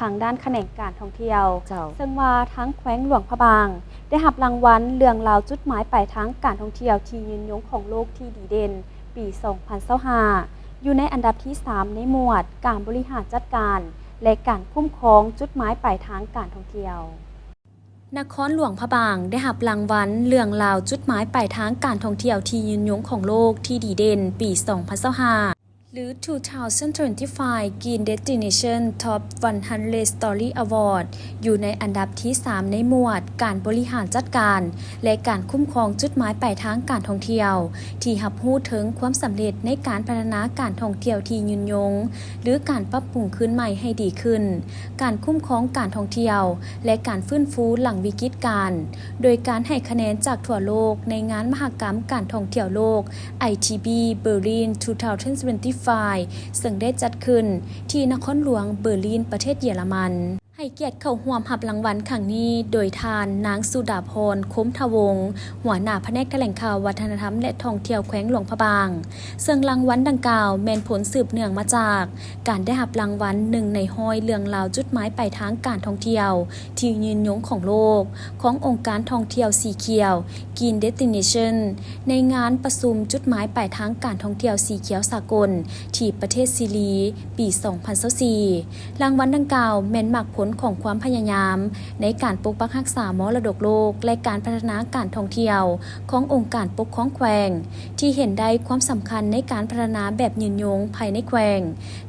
ທາງດ້ານຂະແໜງການທ່ອງທ່ຽວ ເຈົ້າ ເຊິ່ງວ່າທາງແຂວງຫຼວງພະບາງ ໄດ້ຮັບລາງວັນເລື່ອງລາວຈຸດໝາຍປາຍທາງການທ່ອງທ່ຽວທີ່ຍືນຍົງຂອງໂລກທີ່ດີເດັ່ນ ປີສອງພັນຊາວຫ້າ ຢູ່ໃນອັນດັບທີສາມໃນໝວດການບໍລິຫານຈັດການ ແລະ ການຄຸ້ມຄອງຈຸດໝາຍປາຍທາງການທ່ອງທ່ຽວ. ນະຄອນຫຼວງພະບາງໄດ້ຮັບລາງວັນເລື່ອງລາວຈຸດໝາຍປາຍທາງການທ່ອງທ່ຽວທີ່ຍືນຍົງຂອງໂລກທີ່ດີເດັ່ນ ປີສອງພັນຊາວຫ້າ ຫຼື two thousand twenty-five Green Destination Top one hundred Story Award ຢູ່ໃນອັນດັບທີສາມໃນໝວດການບໍລິຫານຈັດການ ແລະ ການຄຸ້ມຄອງຈຸດໝາຍປາຍທາງການທ່ອງທ່ຽວ ທີ່ຮັບຮູ້ເຖິງຄວາມສຳເລັດໃນການພັດທະນາການທ່ອງທ່ຽວທີ່ຍືນຍົງ ຫຼື ການປັບປຸງຄືນໃໝ່ໃຫ້ດີຂຶ້ນ, ການຄຸ້ມຄອງການທ່ອງທ່ຽວ ແລະ ການຟື້ນຟູຫຼັງວິກິດການ ໂດຍການໃຫ້ຄະແນນຈາກທົ່ວໂລກໃນງານມະຫະກຳການທ່ອງທ່ຽວໂລກ ITB Berlin two thousand twenty-five ເຊິ່ງໄດ້ຈັດຂຶ້ນທີ່ນະຄອນຫຼວງເບີລິນ ປະເທດເຢຍລະມັນ. ໃຫ້ກຽດເຂົ້າຮ່ວມຮັບລາງວັນຄັ້ງນີ້ໂດຍທ່ານນາງ ສຸດາພອນ ຄົມທະວົງ ຫົວໜ້າພະແນກຖະແຫຼງຂ່າວ ວັດທະນະທຳ ແລະ ທ່ອງທ່ຽວແຂວງຫຼວງພະບາງ, ເຊິ່ງລາງວັນດັ່ງກ່າວແມ່ນຜົນສືບເນື່ອງມາຈາກການໄດ້ຮັບລາງວັນໜຶ່ງໃນຮ້ອຍເລື່ອງລາວຈຸດໝາຍປາຍທາງການທ່ອງທ່ຽວທີ່ຍືນຍົງຂອງໂລກ ຂອງອົງການທ່ອງທ່ຽວສີຂຽວ Green Destination ໃນງານປະຊຸມຈຸດໝາຍປາຍທາງການທ່ອງທ່ຽວສີຂຽວສາກົນ ທີ່ປະເທດຊີລີ ປີສອງພັນຊາວສີ່. ລາງວັນດັ່ງກ່າວແມ່ນໝາກຜົນຂອງຄວາມພະຍາຍາມໃນການປົກປັກຮັກສາມໍລະດົກໂລກ ແລະ ການພັດທະນາການທ່ອງທ່ຽວຂອງອົງການປົກຄອງແຂວງ ທີ່ເຫັນໄດ້ຄວາມສຳຄັນໃນການພັດທະນາແບບຍືນຍົງພາຍໃນແຂວງ,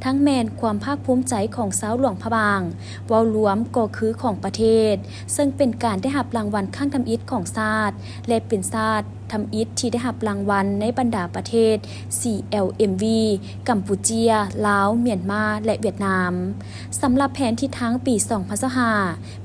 ທັງແມ່ນຄວາມພາກພູມໃຈຂອງຊາວຫຼວງພະບາງເວົ້າລວມກໍຄືຂອງປະເທດ, ເຊິ່ງເປັນການໄດ້ຮັບລາງວັນຄັ້ງທຳອິດຂອງຊາດ ແລະ ເປັນຊາດ ທຳອິດທີ່ໄດ້ຮັບລາງວັນໃນບັນດາປະເທດ CLMV ກຳປູເຈຍ, ລາວ, ມຽນມາ ແລະ ຫວຽດນາມ. ສຳລັບແຜນທິດທາງປີສອງພັນຊາວຫ້າ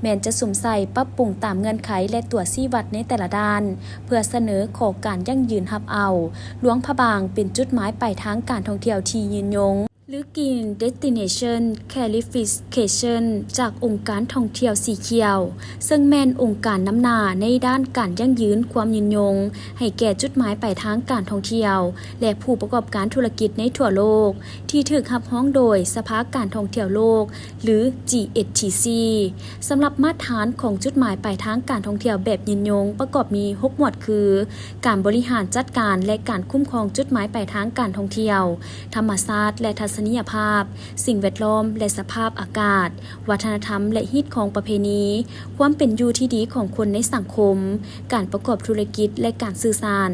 ແມ່ນຈະສຸມໃສ່ປັບປຸງຕາມເງື່ອນໄຂ ແລະ ຕົວຊີ້ວັດໃນແຕ່ລະດ້ານ ເພື່ອສະເໜີຂໍການຢັ້ງຢືນຮັບເອົາຫຼວງພະບາງເປັນຈຸດໝາຍປາຍທາງການທ່ອງທ່ຽວທີ່ຍືນຍົງ ຫຼື Green Destination Clarification ຈາກອົງການທ່ອງທ່ຽວສີຂຽວ, ເຊິ່ງແມ່ນອົງການນຳໜ້າໃນດ້ານການຢັ້ງຢືນຄວາມຍືນຍົງໃຫ້ແກ່ຈຸດໝາຍປາຍທາງການທ່ອງທ່ຽວ ແລະ ຜູ້ປະກອບການທຸລະກິດໃນທົ່ວໂລກ ທີ່ຖືກຮັບຮອງໂດຍສະພາການທ່ອງທ່ຽວໂລກ ຫຼື GHTC. ສຳລັບມາດຖານຂອງຈຸດໝາຍປາຍທາງການທ່ອງທ່ຽວແບບຍືນຍົງປະກອບມີຫົກໝວດຄື ການບໍລິຫານຈັດການ ແລະ ການຄຸ້ມຄອງຈຸດໝາຍປາຍທາງການທ່ອງທ່ຽວ, ທຳມະຊາດ ແລະ ທັດສະນີຍະພາບ, ສິ່ງແວດລ້ອມ ແລະ ສະພາບອາກາດ, ວັດທະນະທຳ ແລະ ຮີດຄອງປະເພນີ, ຄວາມເປັນຢູ່ທີ່ດີຂອງຄົນໃນສັງຄົມ, ການປະກອບທຸລະກິດ ແລະ ການສື່ສານ.